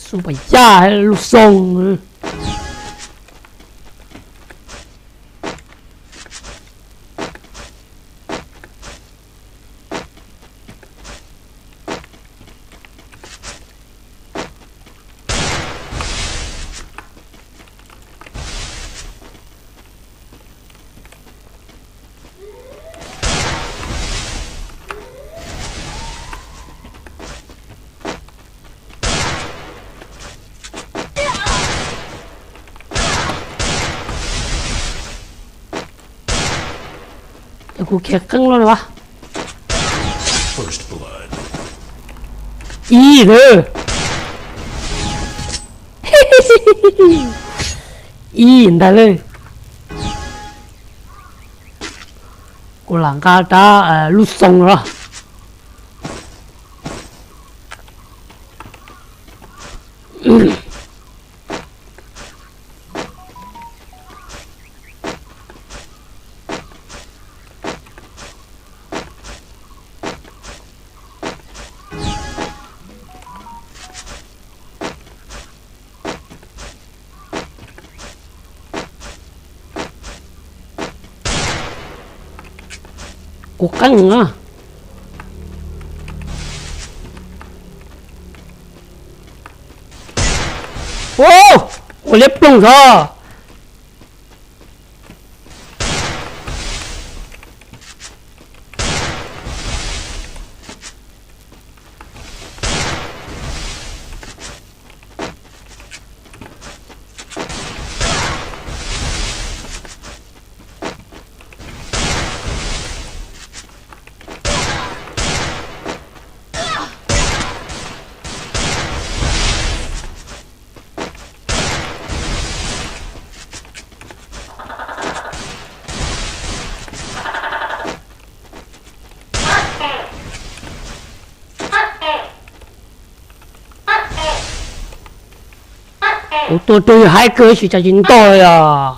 ສູບາຍາລູກຊົງ. ແຕ່ກູແຄກເຄິ່ງແລ້ວນະວະ. First blood. ອີເດີ ອີໄດ້ເລີຍ. ກູຫຼັງກາຕາ ເອີ ລູກຊົງເນາະ. ກູກັງນະ. ໂອ້ ໂອ້ ເລັບລົງຊະ. Ô tô tôi hai cơ chỉ cho chính tôi à.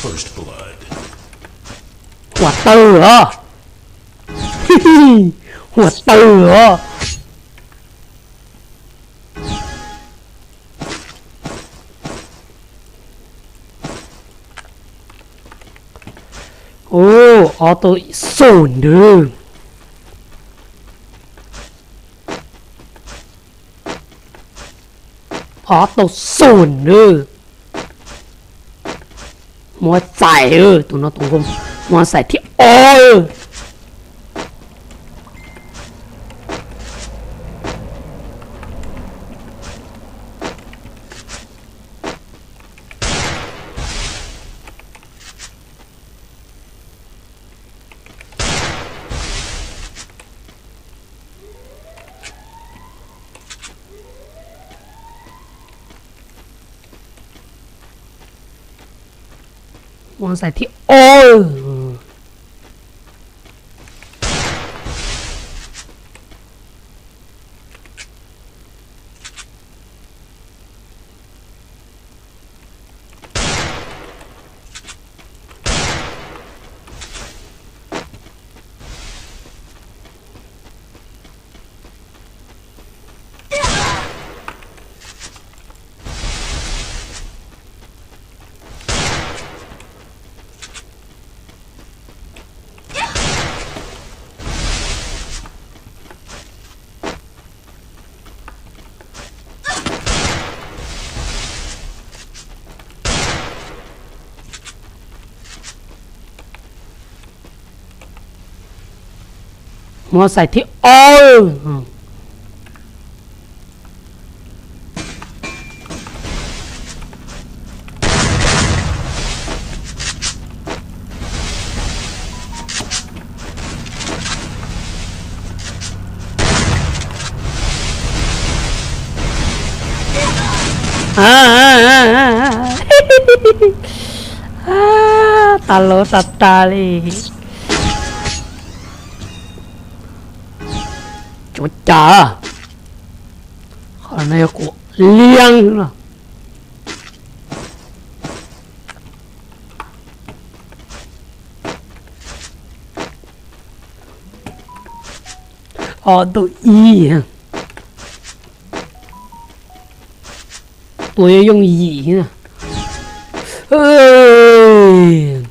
First blood. ຫົວເຕີເຫຣອ? ຫົວເຕີເຫຣອ? ໂອ້ ອອໂຕ້ສູນເດີ ອອໂຕ້ສູນເດີ. ມົວໃສ່ເອີ ຕົງນ້ອຍຕົງຄົມ ມົວໃສ່ທີ່ ໂອ້ຍ. One side ທີ່ ໂອ້ຍ ມົວໃສ່ທີ່ ໂອ້ຍ. ຕາໂລຕາຕາລີ ຈູດຈາ ຂໍໃຫ້ກູລ້ຽງນະ ອໍໂຕອີ ໂຕຍົງອີນະ ເອີຍ.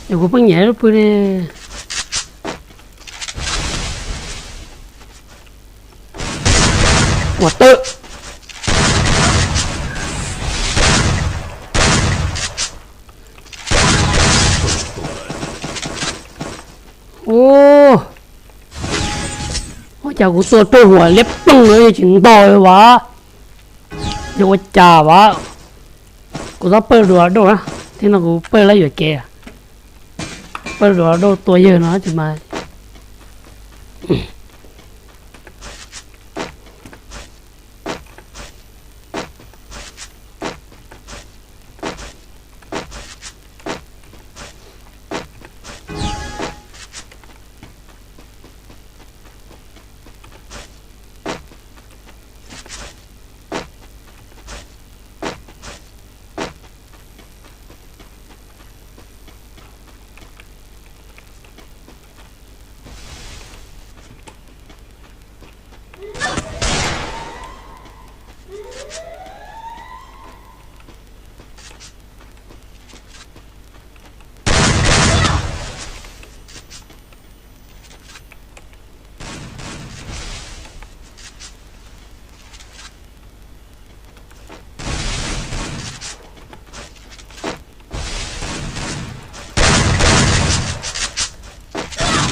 ດຽວກູເບິ່ງແຍງປືນແດ່ ວອເຕີ ໂອ້ ໂອ້ ຈາກກູຕົວໂຕຫົວເລັບປຶ້ງເລີຍ ຈຶ່ງຕໍ່ເລີຍຫວາ ເດວວ່າຈາຫວາ ກູຕ້ອງເປີດດູອາໂດນະ ທີ່ນັ້ນກູເປີດແລ້ວຢູ່ແກ ເປີດດູອາໂດຕົວເຢີນະ ຈະມາ.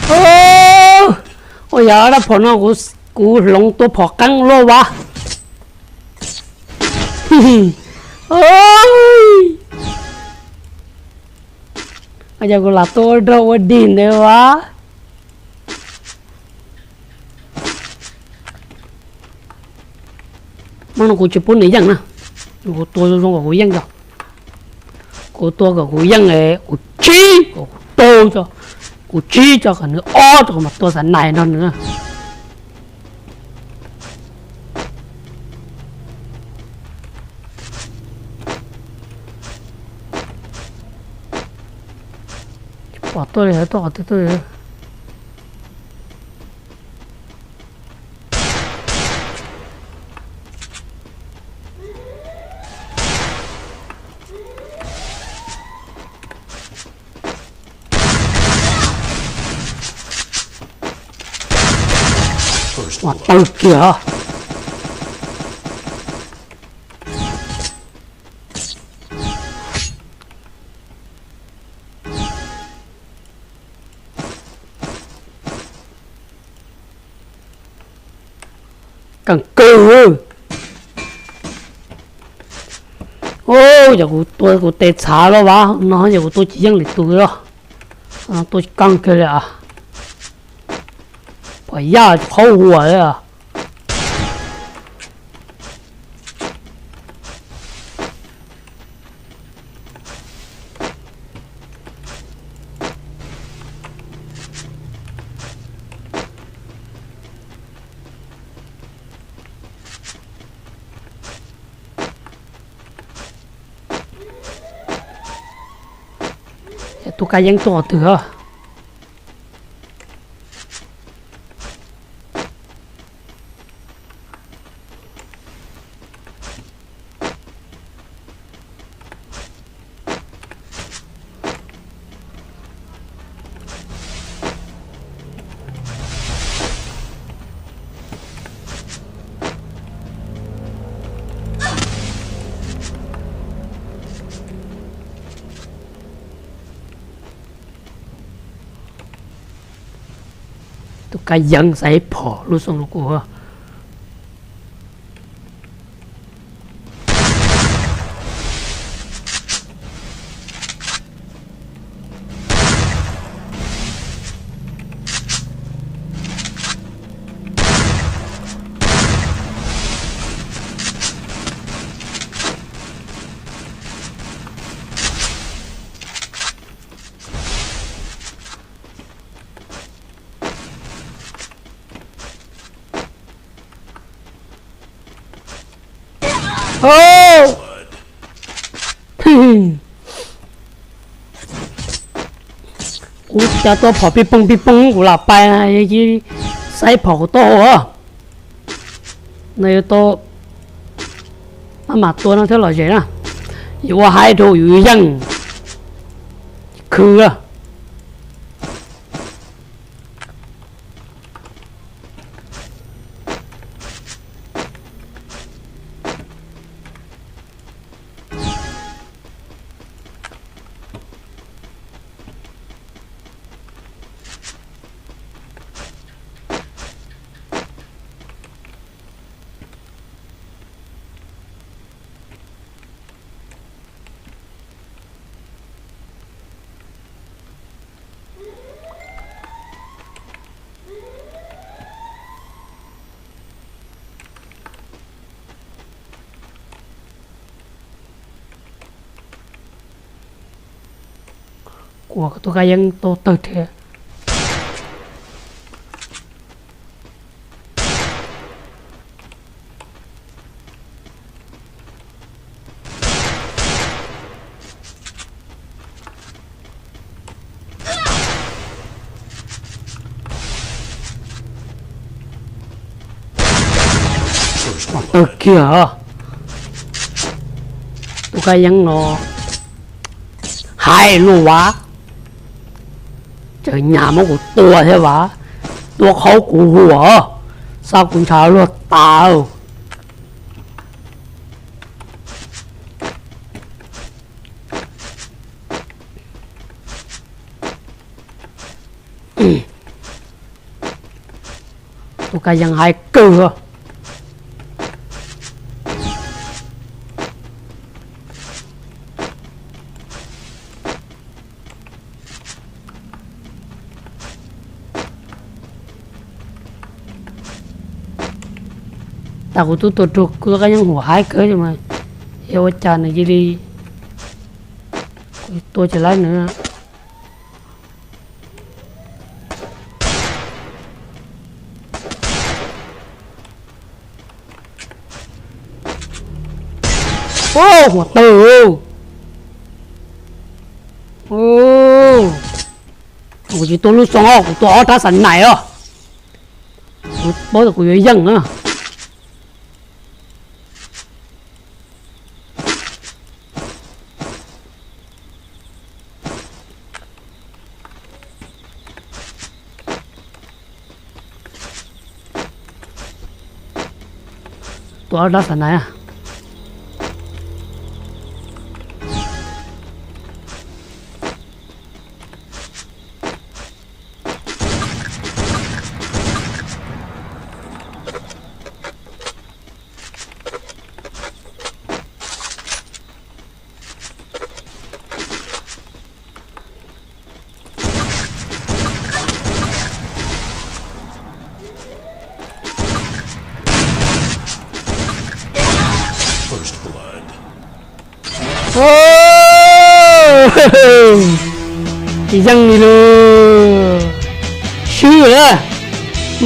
ໂອ້ ໂອ້ ຢ່າລະ ພໍນ້ອງ ກູ ກູລົງຕົວພໍກັງໂລວະ ໂອ້ຍ ອາຈານ ກູລາໂຕໂດວະດິນເດ້ວະ. ມັນ ກູຈະປຸ້ນອີ່ຫຍັງນະ ກູຕົວລົງ ກູຍັງ ກູຕົວ ກູຍັງເອ ກູຈີ ກູໂຕ ກູຈີ ຈາກເໜືອ ອໍ ຈາກມາຕົວສະໄນນອນເໜືອ. ປອດຕົວເລີຍ ຕົວ ຕົວ ຕົວ What the fuck? ກາງເກີ ໂອ້ຍ ຢ່າກູຕົວ ກູເຕະສາແລ້ວວະເນາະ ຢ່າກູຕົວຈິຍັງເລີຍ ຕູເນາະ ເອົາຕົວກາງເກີເລີຍອະ ພະຍາດເຂົ້າຫົວເລີຍອະ. ແຕ່ຕົວກາຍັງຕໍ່ເທື່ອ. ໂ Tui ka yăng sai pho lu song lu ku. Ôh! ກູຈະຕົວະເຜົາປິງປົງ ປິງປົງ ກູລາໄປນະ ໄອ້ທີ່ໃສ່ເຜົາໂຕ ເອີ ໃນໂຕ ມາ ມາຕົວນັ້ນເທື່ອລະເຈນະ ຢູ່ວ່າໄຮໂດຢູ່ຍັງ ຄື ກົວໂຕກາຍັງໂຕເຕີດແທ້. ໂຕເກີຍ ໂຕກາຍັງເນາະ ຫາຍໂລວະ ເຈີຫຍ້າມາກູຕົວະແທ້ຫວາ ຕົວະເຂົາກູຫົວ ຊາກຸນຊາໂລດຕາ. ໂຕກາຍັງຫາຍເກີ. ຕາກູຕຸໂຕໂຕ ກູກາຍັງຫົວຫາຍເກີຢູ່ມາ ເອວະຈານະຢິລີ ກູຕົວຈະໄລ່ເໜືອ. ໂອ້ ຫົວເຕີ ໂອ້ ກູຊິຕົວະລູກຊອງອອກ ຕົວະອອກທາສານໄນເອີ ໂປ້ ແຕ່ກູຍັງເອີ. ຕົວລັກສະນະ First blood. ໂອ້ ອີຫຍັງນີ້ເລີຍ ຊື່ເດີ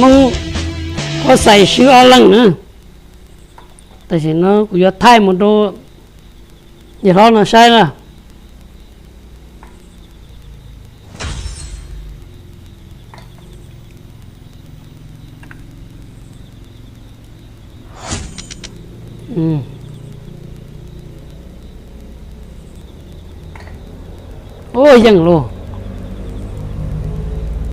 ມຶງກໍໃສ່ຊື່ອາລັງນະ ແຕ່ຊິເນາະ ກູຢາກຖ່າຍໝົດໂດ ຢ່າທ້ອນນະ ໃຊ່ລະ. ອືມ ໂອ້ຍ ຍັງໂລ